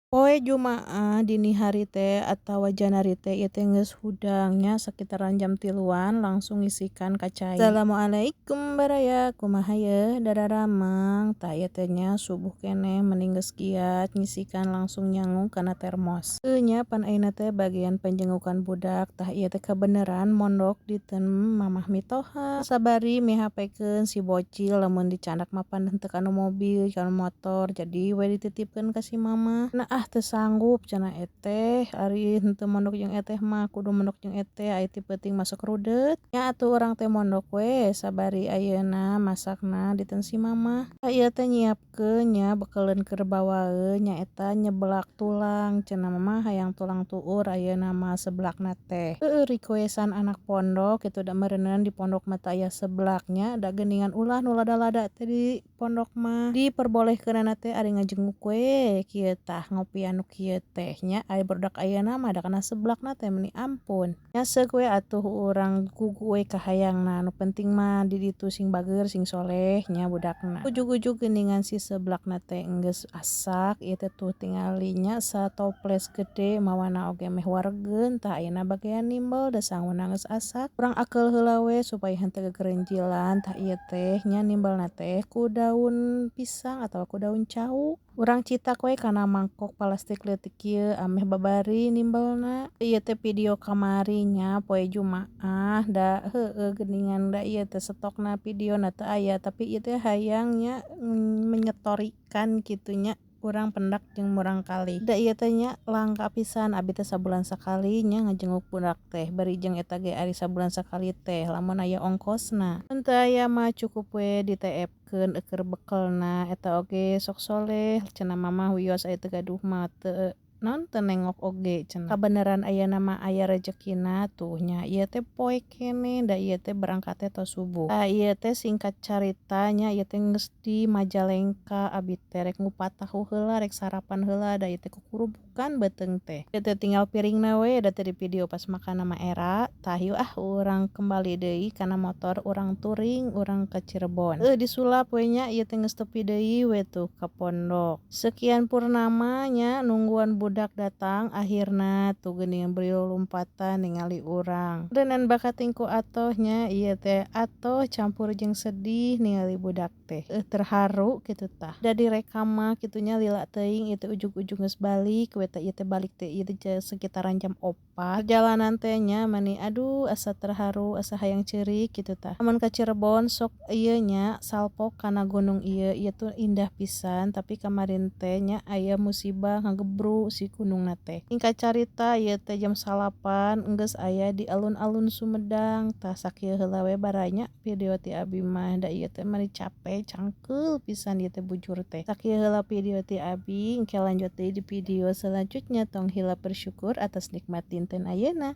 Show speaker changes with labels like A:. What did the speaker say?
A: Poe Jumaah dini hari teh atawa janari teh ieu teh geus hudang nya sakitaran jam 3-an langsung ngisikan ka cai. Assalamualaikum baraya, kumaha yeuh dararamang. Tah, ieu teh nya subuh keneh mending geus giat ngisikan langsung nyangu kana termos. Heuh nya, pan ayeuna teh bagian penjengukan budak. Tah, ieu teh kabeneran mondok dinten mamah mitoha sabari mihapekeun si bocil. Lamun dicandak mah pan henteu kanu mobil, kanu motor, jadi we dititipkeun ka si mamah. Nah, ah, teu sanggup cenah eteh, ari henteu mondok jeung eteh mah, kudu mondok jeung eteh, ari ti peuting mah sok rudet nya. Atuh urang teh mondok we sabari ayeuna masakna dinten si mamah. Tah, ieu teh nyiapkeun nya bekeleun keur bawaeun, nyaeta nyeblak tulang. Cenah mamah hayang tulang tuur ayeuna mah seblakna teh. Heueuh, requestan anak pondok kitu, da meureunnan di pondok mah teu aya seblak nya, da geuningan ulah nu lada-lada teh di pondok mah diperbolehkeunana teh ari ngajenguk we kieu. Tah, ngopian nu kieu teh nya, ari barudak ayeuna mah da kana seblakna teh meni ampun nya. Seuk we atuh urang gugu we kahayangna, nu penting mah di ditu sing bageur, sing soleh nya budakna. Ujug-ujug geuningan si seblakna teh enggeus asak ieu teh. Tuh, tingali nya, satoples gede mawana oge meh waregeun. Tah, ayeuna bagian nimbel, da sanguna geus asak, urang akeul heula we supaya henteu gegerenjilan. Tah, ieu teh nya nimbelna teh ku daun pisang atawa ku daun cau. Urang citak we kana mangkok palastik leutik kieu ameh babari nimbelna. Ieu teh video kamari nya, poe Jumaah. Da heueuh geuningan, da ieu teh stokna videona teu aya, tapi ieu teh hayang nya menyetorikan kitu nya, urang pendak jeung murangkalih, da ieu teh nya langka pisan. Abi teh sabulan sakali nya ngajenguk budak teh, bari jeung eta ge ari sabulan sakali teh lamun aya ongkosna, mun teu aya mah cukup we di TF-keun eueuh bekelna. Eta oge sok soleh cenah mamah, wios aya teu gaduh mah teu naon, teu nengok oge cenah. Kabeneran ayeuna mah aya rejekina tuh nya. Ieu teh poek keneh, da ieu teh berangkat teh tos subuh. Tah, ieu teh singkat carita nya, ieu teh geus di Majalengka. Abi teh rek ngupat tahu heula, rek sarapan heula, da ieu teh kukurubukan beuteung teh. Ieu teh tinggal piringna we, da teu di video pas makanna mah era. Tah, yuk ah, urang kembali deui kana motor, urang touring, urang ka Cirebon. Heuh, disulap we nya, ieu teh geus tepi deui we tuh ka pondok. Sekian purnama nya nungguan budak datang, akhirna tuh geuningan bari lolompatan ningali urang deunan bakating ku atoh nya. Ieu teh atoh campur jeung sedih ningali budak teh, terharu kitu. Tah, da direkam mah kitu nya, lila teuing. Ieu teh ujug-ujug geus balik we teh. Ieu teh balik teh ieu teh sekitaran jam 4 perjalanan teh nya, mani aduh, asa terharu, asa hayang ceurik kitu. Tah, lamun ka Cirebon sok ieu nya, salpok kana gunung ieu. Ieu tuh indah pisan, tapi kamarin teh nya aya musibah, ngagebru si gunungna teh. Singkat carita, ieu teh jam 9 enggeus aya di alun-alun Sumedang. Tah, sakieu heula we baraya video ti abi mah, da ieu teh mani cape cangkeul pisan ieu teh bujur teh. Sakieu heula video ti abi, engke lanjut deui di video selanjutnya. Tong hilap bersyukur atas nikmat dinten ayeuna.